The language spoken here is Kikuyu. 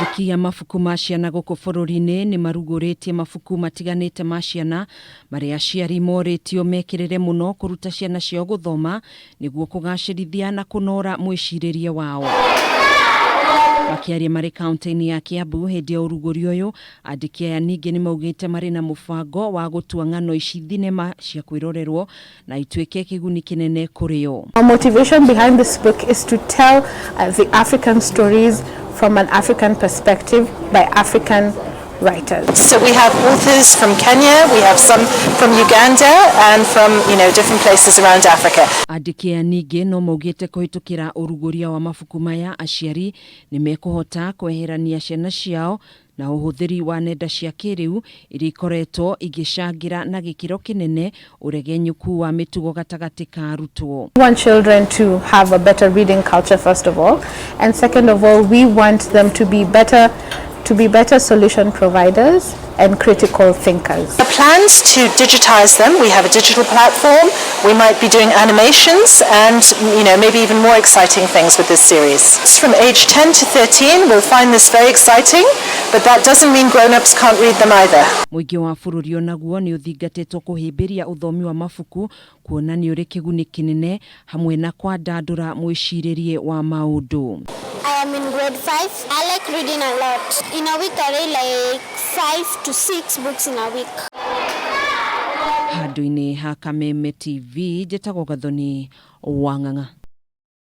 Andĩki a mabuku ma ciana gũkũ bũrũri-inĩ nĩ marugũrĩtie mabuku matiganĩte ma ciana marĩa aciari morĩtio mekĩrĩre mũno kũruta ciana ciao gũthoma nĩguo kũgacĩrithia na kũnoora mwĩcirĩrie wao. Makĩaria marĩ kaunti-inĩ ya Kiambu hĩndĩ ya ũrugũria ũyũ, andĩki aya ningĩ nĩ maugĩte marĩ na mũbango wa gũtua ng'ano ici thinema cia kwĩrorerwo na ituĩke kĩguni kĩnene kũrĩ o. Our motivation behind this book is to tell the African stories from an African perspective by African writers. So we have authors from Kenya, we have some from Uganda and from different places around Africa. Andĩki aya ningĩ no maugĩte kũhĩtũkĩra ũrugũria wa mabuku maya aciari nĩ mekũhota kweherania ciana ciao na ũhũthĩri wa nenda cia kĩrĩu iria ikoretwo igĩcangĩra na gĩkĩro kĩnene ũregenyũku wa mĩtugo gatagatĩ ka arutwo. We want children to have a better reading culture first of all, and second of all we want them to be better solution providers and critical thinkers. The plans to digitize them, we have a digital platform, we might be doing animations and maybe even more exciting things with this series. From age 10 to 13 will find this very exciting, but that doesn't mean grown-ups can't read them either. Mũingĩ wa bũrũri onaguo nĩ ũthingatĩtwo kũhĩmbĩria ũthomi wa mabuku kuona nĩ ũrĩ kĩguni kĩnene hamwe na kwandandũra mwĩcirĩrie wa maũndũ. I am in grade 5. I like reading a lot. In a week I read like 5 to 6 books in a week. Handũ-inĩ ha Kameme TV, njĩtagwo Gathoni Wang'ang'a.